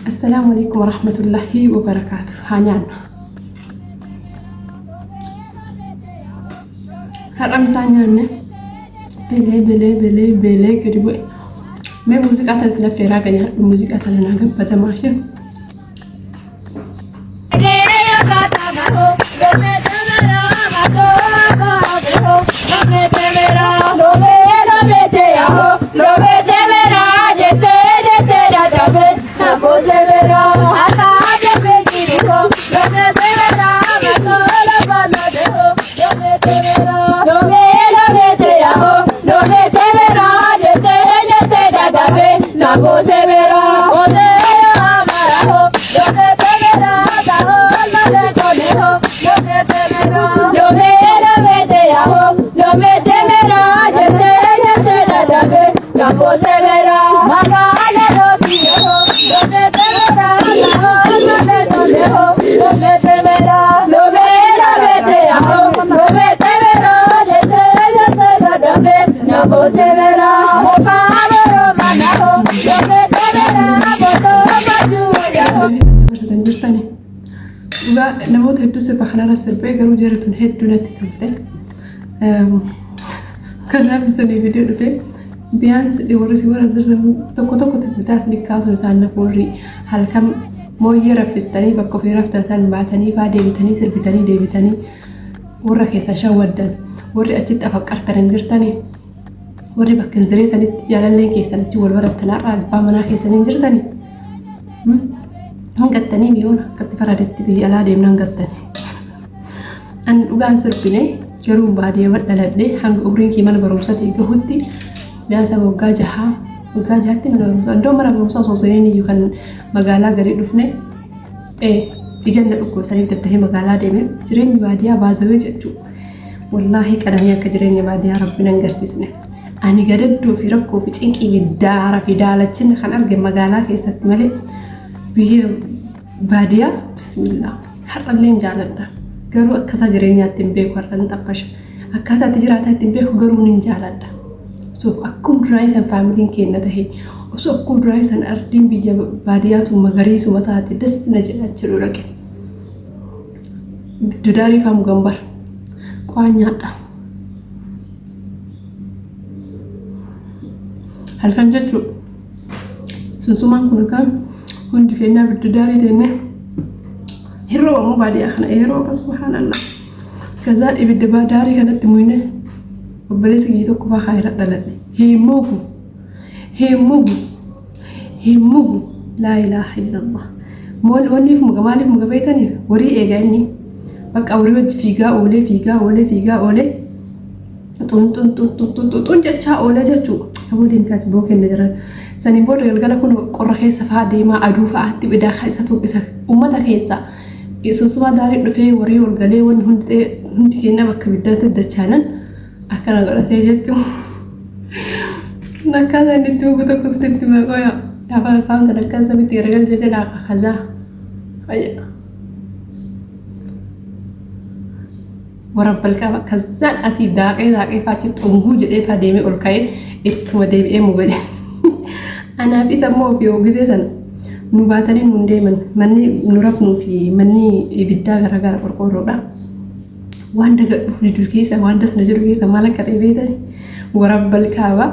Assalaamu alaikum warahmatullahi wabarakaatu. Haa nyaannu. Har'a misaa nyaanne belee belee belee belee gadi bu'e. Mee muuziqaa tana sila feeraa ga nyaadhu muuziqaa tana naa gabbata maashee. Dabarsatan jirtani. Dhugaa namoota hedduu sirba kanarra sirbee garuu jarri tun hedduu natti tolte. Kanaaf isinii fidee dhufe. Biyaans warri si warra jirtan tokko tokko tizitaas ni kaasuun isaan nafu warri halkan mooyyee raffistanii bakka ofii raftan san baatanii faa deebitanii sirbitanii deebitanii warra keessa shawwaddan warri achitti afaqqartan hin jirtanii warri bakka hin jiree sanitti jaalalleen keessan achi wal barattan har'a abbaa manaa keessan hin jirtanii. Hin gattanii mi'oon akkatti faradetti biyya alaa deemnaan gattanii. Ani dhugaan sirbine garuu baadiyyaa dhaladhe hanga umriin kee mana barumsaatii gahutti biyaansa waggaa jahaa waggaa jahaatti mana barumsaa iddoo mana barumsaa osoo seeneen iyyuu kan magaalaa gadi dhufne ija na dhukkubsaniif daddafee magaalaa deeme jireenyi baadiyyaa baazawee jechuudha. Wallaahi qananii akka jireenya baadiyyaa rabbi nan garsiisne. Ani gadaddoo fi rakkoo fi cinqii fi daara fi daalachina kan arge magaalaa keessatti malee biyya baadiyyaa bismillah har'allee hin jaaladha. Garuu akkaataa jireenyaatti hin beeku har'a hin xaphasha. Akkaataa itti jiraataa itti hin beeku garuu nin jaaladha. So akkuma duraanii san faamiliin keenya tahe osoo akkuma duraanii san ardiin biyya baadiyyaatu magariisuma taate das na jedha jedhu dhaqe. Dudaarii faa mugan bara. Qwaan nyaadha. Halkan jechuun sunsumaan kun kan hundi keenyaa biddudaarii teenne hin roobamu baadiyyaa kana ee rooba subhaanallah. Kazaan ibidda baadaarii kanatti muyne obboleessa kiyya tokko faa kaayira dhaladhe. Hin mugu. Hin mugu. Hin mugu. Laa ilaaha illallah. Wanniif muga maaliif muga beektanii horii eega inni bakka horii wajji fiigaa oolee fiigaa oolee fiigaa oolee xun xun xun xun xun xun xun jechaa oolee jechuu aboo dinkaach boo kenna jira. Saniin booda galgala kun qorra keessa fa'aa deemaa aduu fa'aatti bidaa isa isa uummata keessa sunsumaa daarii dhufee horii ol galee wanni hundi hundi keenya bakka biddaatti dachaanan akkana godhatee jechuun. Akkaataa inni itti muku tokko sirriitti maqoo afaan afaan kan akkaan samitti garagalchee jedha akakallaa. Fayya. Warabbal qaba kazzaan asii daaqee daaqee faachi xunguu jedhee faa deemee ol ka'ee ittuma deebi'ee muga jedhe. Anaaf isa immoo ofii gisee sana nu baatanii nuun deeman manni nu rafnuu fi manni ibiddaa garaagara qorqoorroodha. Waan dagadhu diduu keessa waan das na jedhu keessa maal akka ta'e beektani warabbal kaaba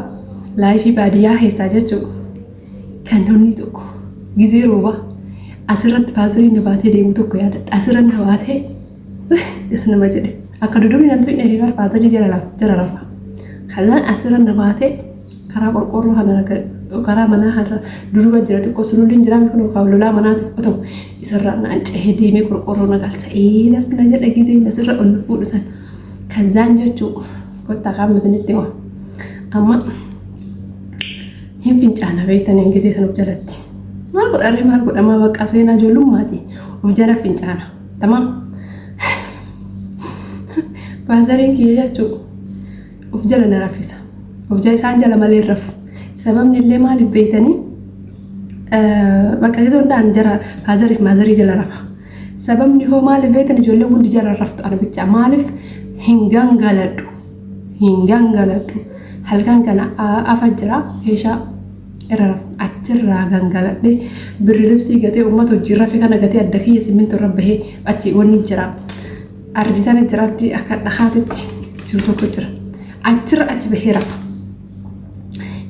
laayifii baadiyyaa keessaa jechuudha. Kan namni tokko gizee rooba asirratti faazariin na baatee deemu tokko yaadadha. Asirra na baatee das nama jedhe. Akka dudubni nan tuqne fi faazarii jala rafa. Kanaan asirra na baatee karaa qorqoorroo kana karaa manaa kana duduba jira xiqqoo sululliin jira kun kan lolaa manaatiif qotamu isarraa naan cehee deemee qorqoorroo na galcha. Ee das na jedhe gizee asirra ol nu fuudhu san. Kanzaan jechuu kottaa qaamni isinitti hima. Amma hin fincaana beektaniin gizee san of jalatti. Maal godharee maal godhamaa bakka seenaa ijoollummaati of jala fincaana. Tamaam. Baazariin kiyya jechuu of jala na raffisa. Of jala isaan jala malee hin rafu. Sababni illee maaliif beektanii bakka isa hundaan jara faazariif maazarii jala rafa. Sababni hoo maaliif beektan ijoollee hundi jala raftu ana bicha maaliif hin gangaladhu hin gangaladhu halkan kana afa jira keeshaa Irra rafu achirraa gangaladhee birri libsii gatee uummata hojii rafe kana gatee adda kiyya simmintoo irra bahee achi wanni jira. Ardi tana jira ardi akka dhakaatitti jiru tokko jira. Achirra achi bahee rafa.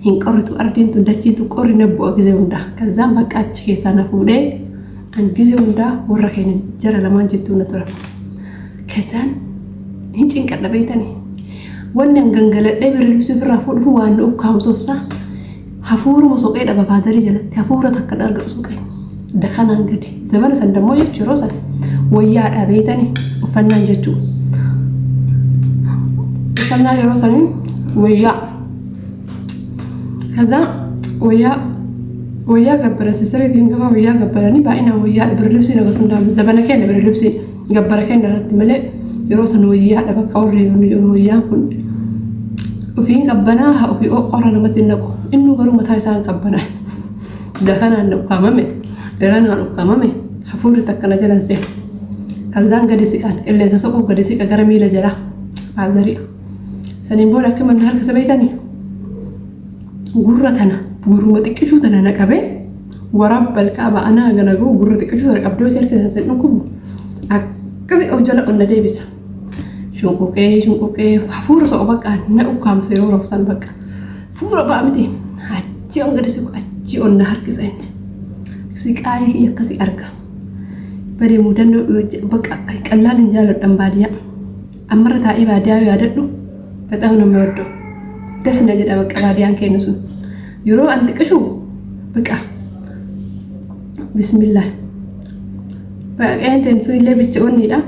Hin qorritu ardiin tun dachiin tun qorri na bu'a gizee hundaa. Kazaan bakka achi keessaa na fuudhee an gizee hundaa warra keenya jara lamaan jettuu na tura. Kazaan hin cinqadha beektanii. Wanni an gangaladhee birri libsii ofirraa fuudhufu waan nu ukkaamsuuf saa. Hafuuruma soqee dhaba faazarii jalatti hafuura takka dharga'u soqee. Dakanaan gadi. Zamana san dammoo jechuun yeroo san wayyaadha beektanii uffannaan jechuu. Uffannaa yeroo sanii wayyaa. Kaza wayyaa wayyaa gabbara sisteriitiin gama wayyaa gabbaranii baay'inaan wayyaa birri libsiin akkasuma zabana keenya birri libsiin gabbara keenya irratti malee yeroo san wayyaadha bakka warri wayyaan kun ofiin qabbanaa haa ofii qorra namatti hin naqu inni garuu mataa isaa hin qabbanaa dakanaan ukkaamame daranaan ukkaamame hafuurri takka na jalan seenu kazaan gadi siqaan qilleensa soquuf gadi siqa gara miila jalaa faazarii saniin booda akka manna harka sabeetanii gurra tana gurruma xiqqishuu tana na qabee waraabba alkaaba anaa gana ga'u gurra xiqqishuu tana qabdee si harka san dhukkubu akkasi of jala ol na deebisa. Shunquqee shunquqee hafuura so'o bakka na ukkaamsa yeroo rafsan bakka fuura ba'a miti achi on gadi siqu achi ol na harkisa inni. Siqaayii kiyya akkasi arga. Badee mudannoo bakka qallaan hin jaaladhan baadiyyaa. Ammarra taa'ee baadiyyaa yoo yaadadhu በጣም ነው የምወደው። ደስ na jedha bakka baadiyyaan keenya sun. Yeroo an xiqqishu bakka bismillah. Qe'een sun illee bicha onniidha.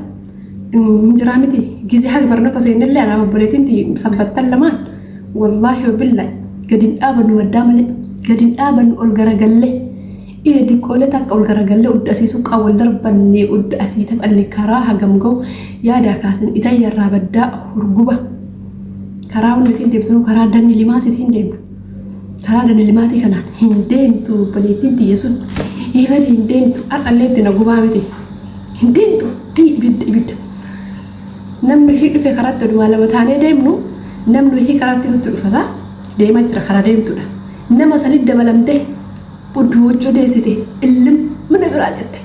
Injiraa miti gizee haga barnoota seenillee anaa obboleettiin sanbattan lamaan wallaahi wabillahi gadi hin dhaabannu waddaa malee gadi hin dhaabannu ol garagallee ila diqqoolee takka ol garagallee udda asii suqqaa wal darbannee udda asii taphanne karaa hagam ga'u yaadaa kaasan itayyarraa baddaa hurguba karaa hundi ittiin deemsinu karaa danni limaatiitiin deemnu karaa danni limaatii kanaan hin deemtu obboleettiin tiyya sun ibada hin deemtu har'allee itti na gubaa miti hin deemtu ibidda ibidda namni ishii dhufe karaatti odumaa lama taanee deemnu namni ishii karaatti nutti dhufasaa deemaa jira karaa deemtudha nama sanit dabalamtee udduu wajjoo deessite illim mana biraa jette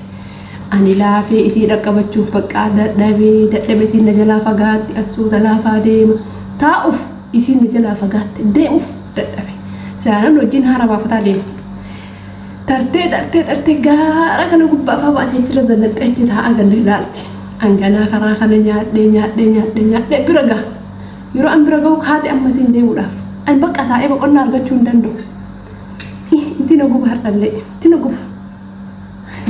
ani laafee isii dhaqqabachuuf baqqaa dadhabee dadhabee isiin na jalaa fagaatti asuuta laafaa deema taa'uuf isiin na jalaa fagaatti deemuuf dadhabe saanan wajjin haara baafataa deema. Tartee tartee tartee gaara kana gubbaa fa'aa baatee jira zalaxxee achi taa'aa ganna ilaalti. Anganaa karaa kana nyaadhee nyaadhee nyaadhee nyaadhee bira gaha. Yeroo an bira gahu kaate amma isiin deemuudhaaf. Ani bakka taa'ee boqonnaa argachuu hin danda'u. Itti na guba har'allee itti na guba.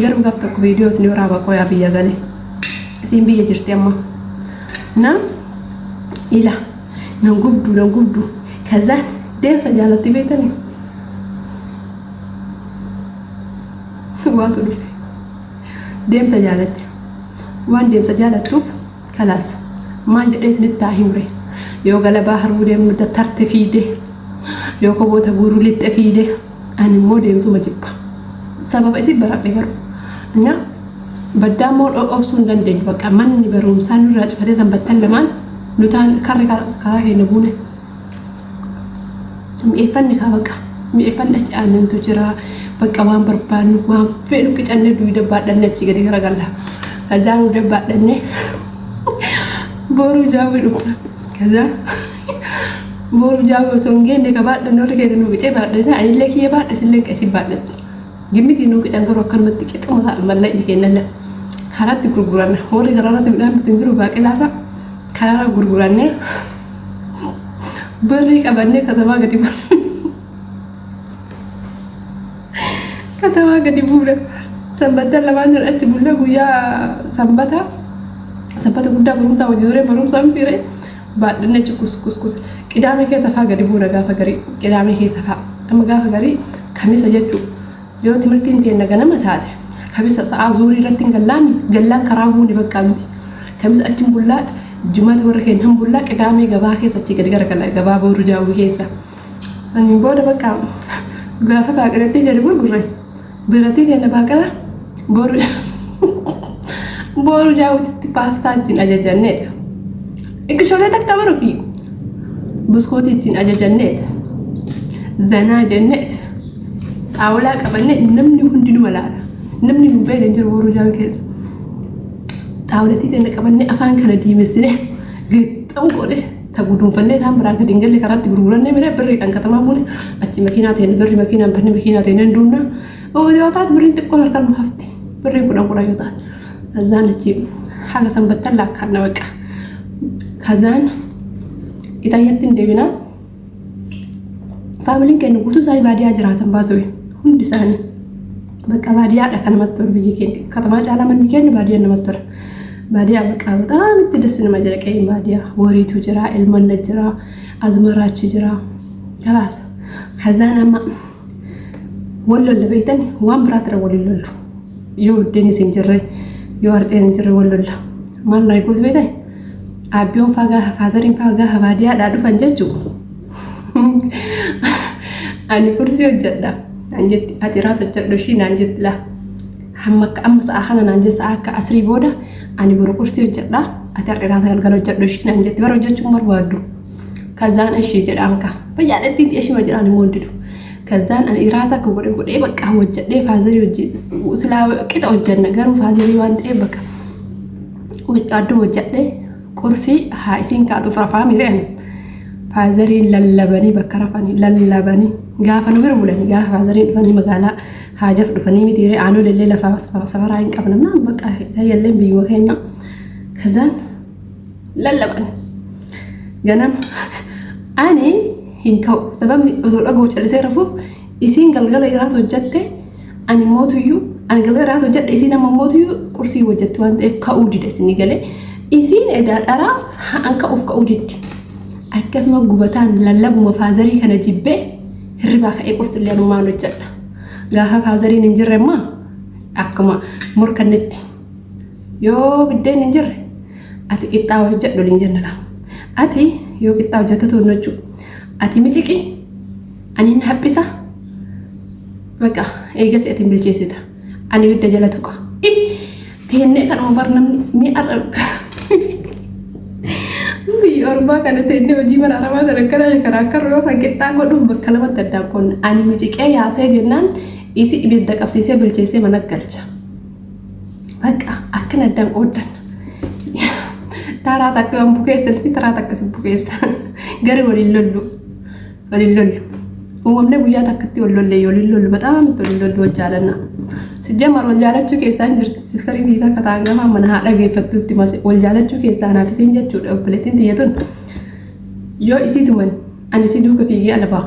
Garuu gaaf tokko viidiyoo isin waraaba qoyaa biyya galee. Isiin biyya jirti amma. Na ila nan gubdu nan gubdu. Kazaan deemsa jaalatti beektanii. Waantu dhufe. Deemsa jaalatti. Waan deemsa jaalattuuf kalaas maal jedhee isinitti haa himre. Yoo galabaa haruu deemnu tarte fiide. Yoo koboota guuruu lixxe fiide. Ani immoo deemsuma jibba. Sababa isin baradhe garuu. Na baddaa immoo obsuu hin dandeenyu. Bakka manni barumsaa nurraa cufatee sanbattan lamaan nu taan karri karaa keenya buune. Mi'eeffanni kaa bakka mi'eeffanni achi aannantu jira. Bakka waan barbaannu waan feenu qicannee duyda baadhannee achi gadi garagalla. Kazaa nu baadhannee booruu jaawwii dhufna. Kazaa booruu jaawwii osoo hin geenne ka baadhanne warri keenya nu qicee baadhate anillee kiyya baadhe isillee qeesii baadhatti. Gimmitii nu qican garuu akkanumatti qixuma ta'a mallaqni keenyallee karaatti gurguranna warri karaarratti midhaan bitu hin jiru baaqelaa fa'a karaarra gurgurannee birrii qabannee katamaa gadi buuna. Katamaa gadi buuna. Sanbattan lamaan jira achi bulla guyyaa sanbata sanbata guddaa barumsaa hojii turee barumsa miti ree baadhanne achi kus kus kus qidaamee keessa faa gadi buuna gaafa garii qidaamee keessa faa amma gaafa garii kamisa jechuu yoo timirtiin teenna ganama taate kamisa sa'aa zuurii irratti hin gallaami gallaan karaa buune bakka miti kamisa achi bullaa jumaata warra keenya hin bullaa qidaamee gabaa keessa achi gadi garagala gabaa booru jaawwii keessa. Ani booda bakka gaafa baaqelatti jedhu gurgurre biratti kenna baaqela boru boru jaawwititti paastaa ittiin ajajanneet. Iqishoolee takka baruu fi buskuutii ittiin ajajanneet. Zanaa jenneet. Xaawulaa qabannee namni hundi numa laala. Namni nu beekne hin jiru boruu jaamii keessa. Xaawulatii teenya qabannee afaan kana diimessine gixxam godhe ta guduunfannee taan biraa gadi hin galle karaatti gurgurannee miree birriidhaan katamaa buune achi makiinaa teenya birri makiinaan banne makiinaa teenya hin duunna. Yoo taate birriin xiqqoon harkaan nu hafti. Birriin kudhan kudhan yoo taate. Kazaan achi haga sanbattan laakkaanna baqa. Kazaan itayyatti hin deebinaa. Faamiliin keenya guutuu isaanii baadiyyaa jiraatan baasuu hundi isaanii. Bakka baadiyyaadha kan namatti tolu biyyi keenya. Katamaa caalaa manni keenya baadiyyaa namatti tola. Baadiyyaa bakka በጣም itti ደስ nama jedha qe'een baadiyyaa. Horiitu jira, ilmanna jira, azmaraachi jira. Kalaas kazaan amma wal lolla beektan waan biraatira wal hin lollu. Yoo buddeenni hin jirre, yoo harceen hin jirre wal lolla. Maal na eeguutu beektan? Abbiyoon faa gaafa faazariin faa gaafa baadiyyaadhaa dhufan jechuudha. Ani kursii hojjedha. Naan jetti ati raata hojjedhu ishii naan jetti laa. Hamma akka amma sa'a kana naan jetti sa'a akka asrii booda ani boru kursii hojjedha. Ati har'a raata galgala hojjedhu ishii naan jetti bara hojjechuun barbaaddu. Kazaan ishii jedhaan ka. Fayyaadha ittiin ishima jedhaan immoo didu. Kazaan ani raata akka godhe godhee bakka hojjedhee faazarii hojii silaa qixa hojjenna garuu faazarii waan ta'eef bakka adduu hojjedhee qursii haa isiin kaatuuf rafaa miireen. Faazariin lallabanii bakka rafanii lallabanii gaafa nu bira bulanii gaafa faazariin dhufanii magaalaa haajaf dhufanii miti aanuu lellee lafaa safaraa hin qabna naan bakka tayyallee biyyuma keenya kazaan lallaban ganama ani hin ka'u sababni osoo dhaga'u callisee rafuuf isiin galgala iraata hojjatte ani mootuyyuu ani galgala iraata hojjadhe isiin amma mootuyyuu qursii hojjattu waan ta'eef ka'uu dida isinii galee isiin edaa dharaaf an ka'uuf ka'uu diddi. Akkasuma gubataan lallabuma faazarii kana jibbee hirribaa ka'ee qursillee anumaan hojjedha. Gaafa faazariin hin jirre immoo akkuma morkannetti yoo biddeen hin jirre ati qixxaa hojjedhu hin jenna. Ati yoo qixxaa hojjettatu hin hojju. Ati miciqi ani hin haphisa. Baqa eegas ati hin bilcheessita. Ani ibidda jala tuqa. Teennee kanuma bar namni mi'a biyya ormaa kana teennee hojii mana arabaa sana akkana karaa akka yeroo san qixxaa godhuuf bakka lamatti addaan qonna. Ani miciqee yaasee jennaan isi ibidda qabsiisee bilcheessee mana galcha. Bakka akkana addaan qooddan. Taraa takka waan bukeessalti taraa takka si bukeessa. Gari waliin lollu. Waliin lollu. Uumamne guyyaa takkatti wal lollee waliin lollu በጣም itti waliin lollu wal jaalanna. Sijjamar wal jaalachuu keessaa hin jirti. Sistarii tiyya takka ta'an gama mana haadha geeffattutti mase wal jaalachuu keessaa anaaf isiin jechuudha obboleettiin tiyya tun. Yoo isii tuman ani isii duuka fiigee ala ba'a.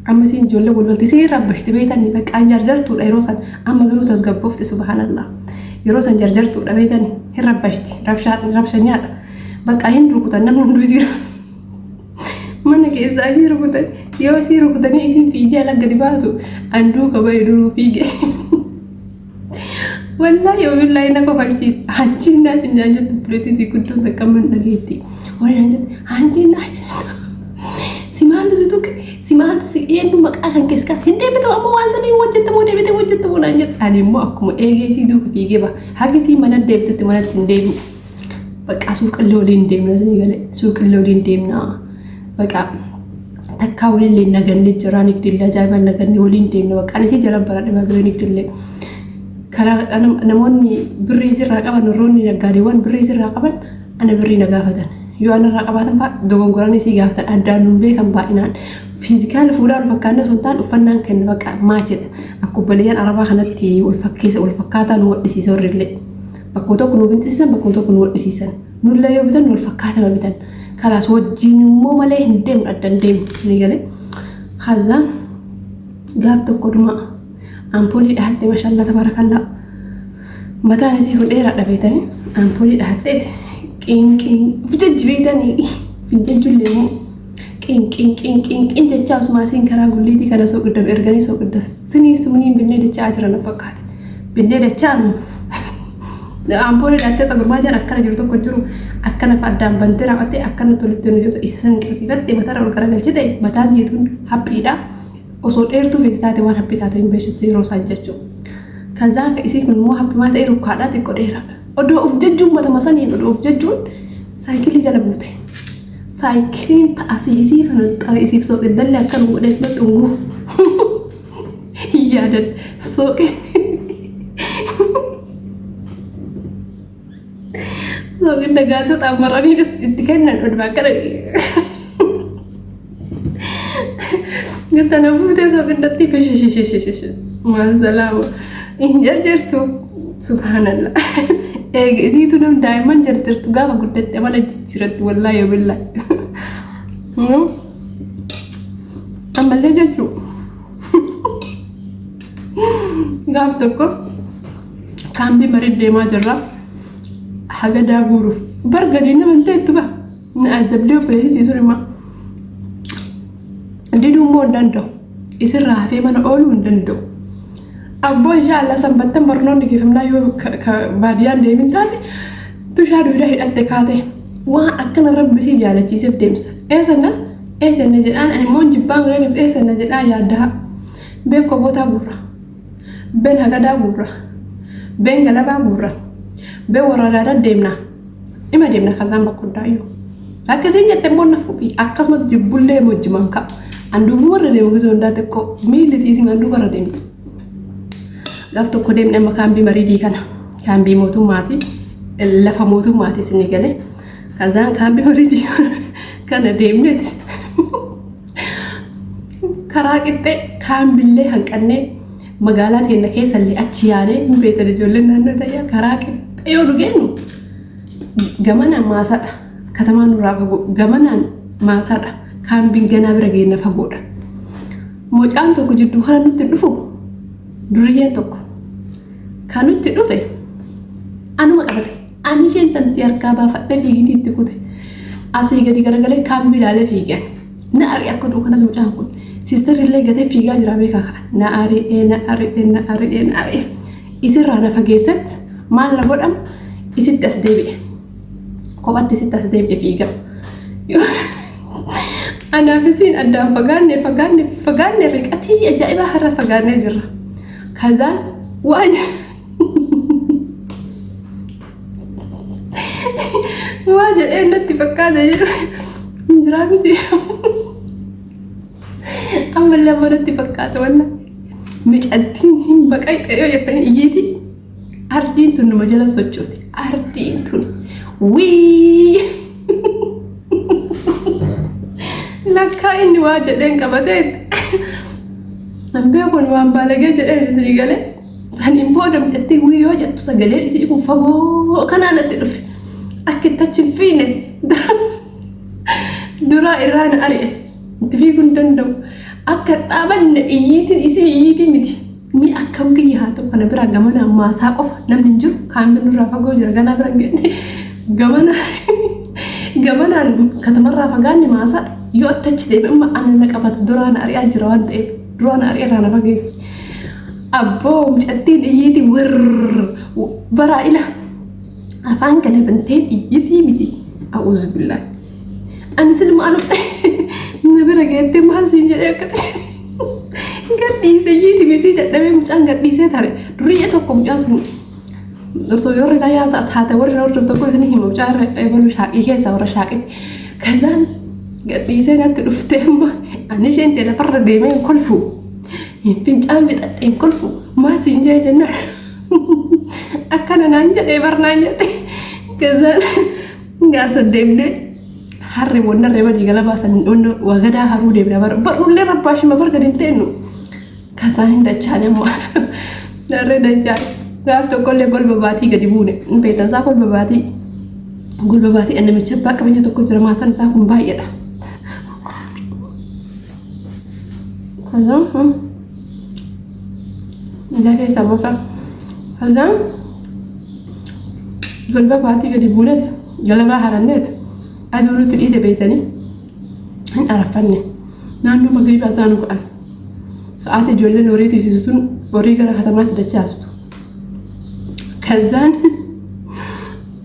Amma isiin ijoollee wal lolti isiin rabbashti beeytanii baqqaan jarjartuudha yeroo san amma garuu tasgabboofti subhaanallah. Yeroo san jarjartuudha beeytanii hin rabbashti rabshanyaadha. Bakka hin rukutan namni hunduu isii mana keessaa isii rukutan yoo isii rukutanii isiin fiigee ala gadi baasu an duuka bahe duruu fiige. Wallaahi wabillaahi na kofalchiisa. Hanchiin naa sin jaan jettu obboleettii guddoon takka mana dhageetti. Warri naan jettu hanchiin naa si maaltu si tuqe si maaltu si eenyu maqaa kan keessa kaas hin deebitu ammoo waan sanii hojjettamoo deebite hojjettamoo naan jettu. Ani immoo akkuma eegee isii duuka fiigee baha. Haga isii mana deebitutti manatti hin deebi'u. Bakka suuqillee waliin deemna isinii galee suuqillee waliin deemna. Bakka takkaa walillee naganne jira nigdillee ajaa'ibaan naganne waliin deemna bakka ani isii jala baradhe baasiree nigdillee. Karaa namoonni birrii isirraa qaban warroonni naggaadewwan birrii isirraa qaban ana birrii na gaafatan. Yoo anarraa qabaatan fa'aa dogongoranii isii gaafatan addaan nuun beekan baay'inaan. Fiizikaala fuudhaan wal fakkaannee osoo hin taane uffannaan kenna bakka maachidha. Akka obboleeyyan arabaa kanatti wal fakkeessa wal fakkaataa nu wadhisiisa warri illee. Bakkuma tokko nu binxisiisan bakkuma tokko nu wadhisiisan. Nullee yoo bitan wal fakkaatama bitan. Kalaas wajjin immoo malee hin deemnu adda hin deemnu ni galee. Kazaa gaaf tokko dhuma ampoolii dhahatte mashallah tabaarakallaa. Mataan isii kun dheeraadha beetanii ampoolii dhahatteeti qiin qiin fijajji beetanii fijajjullee immoo qiin qiin qiin qiin qiin jechaa osuma asiin karaa gulliitii kana sooqidda erganii sooqidda sinii sumniin binnee dachaa jiran fakkaate. Binnee dachaa nu ampoolii dhahattee sagurmaa jiran akkana jiru tokko jiru akkana fa'a addaan bantee raawwattee akkana tolitti nu jirtu isa san qibsiifatte mataarra ol garagalchite mataan jeetuun haphiidha. Osoo dheertuu feete taate waan haphii taate hin beeksisu yeroo isaan jechuudha. Kazaa ka isii kun immoo haphimaa ta'e rukkaadhaa xiqqoo dheeraadha. Odoo of jajjuun matama saniin odoo of jajjuun saayikilii jala buute. Saayikiliin ta'asii isii fana xare isiif sooqiddallee akkan godhee xunguu. Yaadadha. Sooqi. Soogidda gaazexaa maranii itti kennan oduma akkana. Tana buutee soogiddatti fishishishishishis. Maasalaama. Hin jarjartu. Subhaanallah. Eega isiitu nam daa'imman jarjartu gaafa guddatte amala jijjiiratti wallaahi yoo billaahi. Ammallee jechuu. Gaaf tokko kaambii marii deemaa jirra. Hagadaa guuruuf. Bar gadi nama hin teettu ba. Na ajabdee obboleettii sun immoo. Diduu immoo hin danda'u. Isirraa hafee mana ooluu hin danda'u. Abboo inshaallah sanbattan barnoonni geeffamnaa yoo baadiyyaan deemin taate tushaa duudaa hidhatte kaate waan akkana rabbi si jaalachiiseef deemsa. Eessanna eessanna jedhaan ani immoo jibbaa miree deemsa eessanna jedhaa yaaddaa. Been kobootaa guurra. Ben hagadaa guurra. Ben galabaa guurra. Ben warra daadaa deemna. Ima deemna kazaan bakka hundaayyuu. Akkasiin jette immoo na fufi akkasumas jibbullee wajjumaan ka'a. An duuba warra deemu gisee hundaa xiqqoo miilli xiisii an duuba warra deemtu. Gaaf tokko deemne amma kaambii mariidii kana kaambii mootummaati lafa mootummaati isinii galee. Kazaan kaambii mariidii kana deemneeti. Karaa qixxee kaambillee hanqannee magaalaa teenna keessallee achi yaanee hin beektan ijoolleen naannoo tayyaa karaa qixxee yoo nu geennu gamanaan maasaadha. Katamaan nurraa fagoo gamanaan maasaadha. Kaambiin ganaa bira geenna fagoodha. Mucaan tokko jidduu kana nutti dhufu duriyyeen tokko kan nutti dhufe anuma qabate. Ani isheen tanti harkaa baafadhee fiigitii itti kute. Asii gadi garagalee kaambii ilaalee fiigee. Na ari'e akka du'u kanatti mucaan kun. Siistarri illee gatee fiigaa jira beekaa ka'a. Na ari'ee na ari'ee na ari'ee na ari'ee. Isirraa na fageessetti maal na godham isitti as deebi'e. Kophatti isitti as deebi'e fiigaa. Anaaf isiin addaan fagaanne fagaanne fagaanne riqatii ajaa'ibaa har'a fagaannee jirra. Kazaan waan waa jedhee natti fakkaata jedhu hin jiraa miti. Ammallee amma natti fakkaata walla. Micattiin hin baqayxe yoo jettanii iyyiiti. Ardiin tun numa jala sochooti. Ardiin tun wii. Lakkaa inni waa jedheen qabatee. An beekun waan baalagee jedheen isinii galee. Saniin booda mucattiin wii yoo jettu sagaleen isii kun fagoo kanaa natti dhufe. Akka itti achi hin fiine duraa irraa na ari'e. Itti fiiguu hin danda'u. Akka dhaabanne iyyiitiin isii iyyiitii miti. Mee akkam kiyya haa ta'u kana biraa gamanaan maasaa qofa namni hin jiru kaambiin nurraa fagoo jira ganaa bira hin geenye gamana gamanaan katamarraa fagaanne maasaa yoo attachi deeme amma ana na qabata duraa na ari'aa jira waan ta'eef duraa na ari'ee irraa na fageesse. Abboo mucattiin iyyiiti wirr baraa ila afaan kana banteen iyyitii miti a'uuzu billaahi. Ani silma anu na bira geettee maal siin jedhee akkati gadhiise iyyiiti miti dadhabee mucaan gadhiisee tare duriyyee tokko mucaan sun osoo yoo ritaa yaa taate warri na hordoftu tokko isin hima mucaa irra eebalu shaaqii keessa warra shaaqitti kazaan gadhiisee natti dhuftee amma ani isheen ta'e lafarra deemee hin kolfu. Hin fincaan fixadhe hin kolfu maa siin jee jennaan akkana naan jedhee bar naan jedhe kazaan gaafsa deemnee harree wonna reeba diigala baasan wagadaa haruu deemna bar barullee rabbaashima bar gadi hin teennu kazaan hin dachaane ammoo harree dachaane gaaf tokkollee golba baatii gadi buune hin beektan isaa golba baatii golba baatii namicha abbaa qabeenya tokko jira maasaan isaa kun baay'eedha. ከዛ እዛ keessa maka ከዛ golba baatii gadi buuneet galabaa haranneet aduu nutti dhiite beeytanii hin araffanne naannoo magriibaa isaa nu ka'an sa'aatii ijoolleen horii tiisisu tun horii gara katamaatti dachaastu ከዛን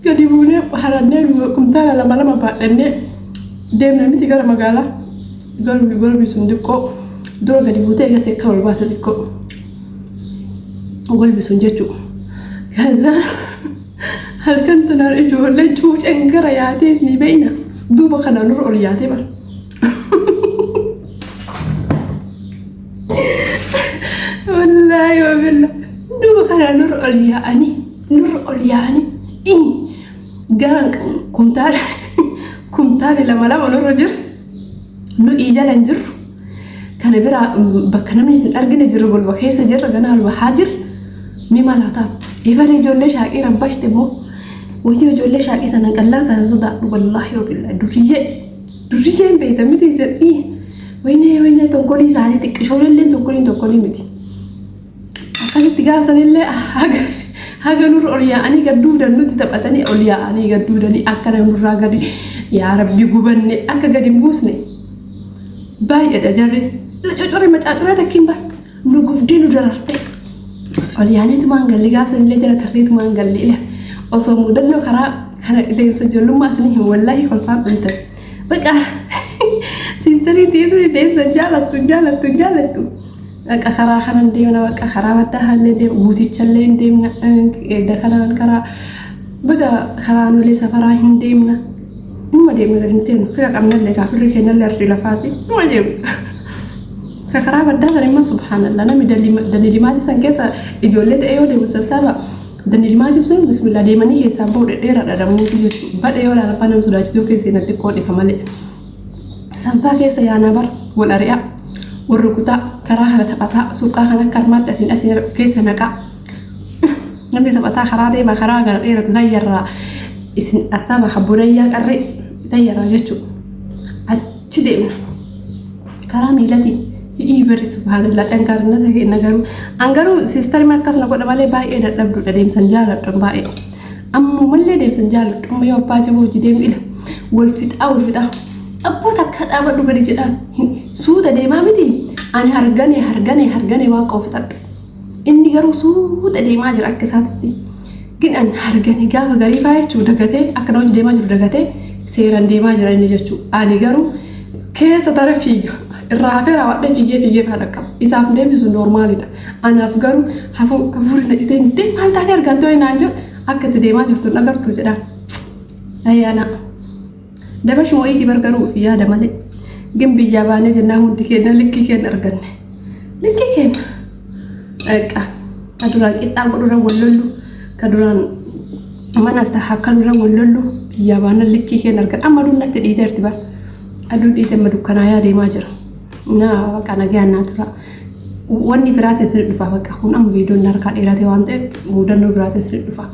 gadi buunee harannee kumtaala lama lama baadhannee deemna miti gara magaalaa golbi golbi sun xiqqoo dura gadi buutee egas akka ol baatu xiqqoo golbi sun jechuudha. ከዛ halkan tanaan ijoolleen cuuceen gara yaatees ni beeyna duuba kanaan nurra ol yaatee bara. Wallaahi. Kana nurra ol yaa'anii nurra ol yaa'anii gara kumtaala kumtaali lama lama nurra jira. Nu jala hin jirru. Kana biraa bakka namni isin argine jirru golba keessa jirra ganaa ol bahaa jirra. Mi malaataa. Ifan ijoollee shaaqii rabbashte immoo wayii ijoollee shaaqii sana qallaan kana sodaadhu wallaahi billaahi duriyyee duriyyeen beekta miti isin waynee waynee tonkolii isaanii xiqqishoollee tonkoliin tonkolii miti. Akkasitti gaafsanillee haga nurra ol yaa'anii gad duudan nutti taphatanii ol yaa'anii gad duudanii akkana nurraa gadi yaa rabbi gubanne akka gadi hin buusne baay'eedha jarri. Cucurri macaacuree takkiin bar nu gubdee nu dararte. Ol yaa'aniitumaan galli gaafsanillee jala tarreetumaan galli ila osoo mudannoo karaa kana deemsa ijoollummaa isinii hin wallaahi kolfaan dhumtan. Baqa siistarii tiituu deemsa jaalattu jaalattu jaalattu. Baqa karaa kanan deemna, baqa karaa baddaa haallee deemna, guutichallee hin deemna, dakanaan karaa baqa karaa nulee safaraa hin deemna. Numa deemna gadi hin teenyu, fira qabnallee kaafirri kennallee ardii lafaati numa deemna. Ka karaa baddaa san immoo subhaanallah namni danilimaati san keessa ijoollee ta'ee yoo deemu sassaaba danilimaatiif sun bismillah deemanii keessaa bahu dhedheeraadha namooti jechuudha. Badhee yoo ilaalan afaan nama sodaachisuu keessa natti xiqqoo dhifa malee. Sanfaa keessa yaanaa bar wal ari'aa wal rukutaa karaa kana taphataa suuqaa kana akka armaatti asiin asiin of keessa naqaa. Namni taphataa karaa deema karaa gara dheeratu tayyarraa isin asaaba habbonayyaa qarree tayyarraa jechuudha. Achi deemna. Karaa miilatiin hidhii bari subhaanallah dhangaarina kenna garuu an garuu siistari akkas na godha malee baay'ee dadhabduudha deemsan jaaladhu baay'ee. Ammumallee deemsan jaaladhu amma yoo abbaa jaboo hojii deemu ila wal fixaa wal fixaa. Abboota akka dhaabadhu gadi jedhaan suuta deemaa miti ani hargane hargane hargane waan qabu fixadhu. Inni garuu suuta deemaa jira akka isaatti. Gin an hargane gaafa garii faa jechuu dagatee akka nama hojii deemaa jiru dagatee seeraan deemaa jira inni jechuu. Ani garuu keessa tara fiiga. Irraa hafee raawwadhee fiigee fiigee faa dhaqqaba. Isaaf deemsisu noormaalidha. Anaaf garuu hafuurri na citee hin maal taatee argamte wayii naan jedhu akka itti deemaa jirtu hin agartu jedhaan. Ayyaana. Dabashuma wayiitii bar garuu ofii yaada malee. Gin biyyaa baanee jennaan hundi keenya likkii keenya arganne. Likkii keenya. Dhaqa. Ka duraan qixxaa godhurra wal lollu. Ka duraan manas hakkanurra wal lollu. Biyyaa baanaan likkii keenya arganne. Amma aduun natti dhiiteerti bar. Aduun dhiite amma dukkanaa'aa deemaa jira. Naa baqa nagaan naa tura. Wanni biraatiin sirri dhufa baqa kun amma viidiyoon harkaa dheerate waan ta'eef mudannoo biraatiin sirri dhufa.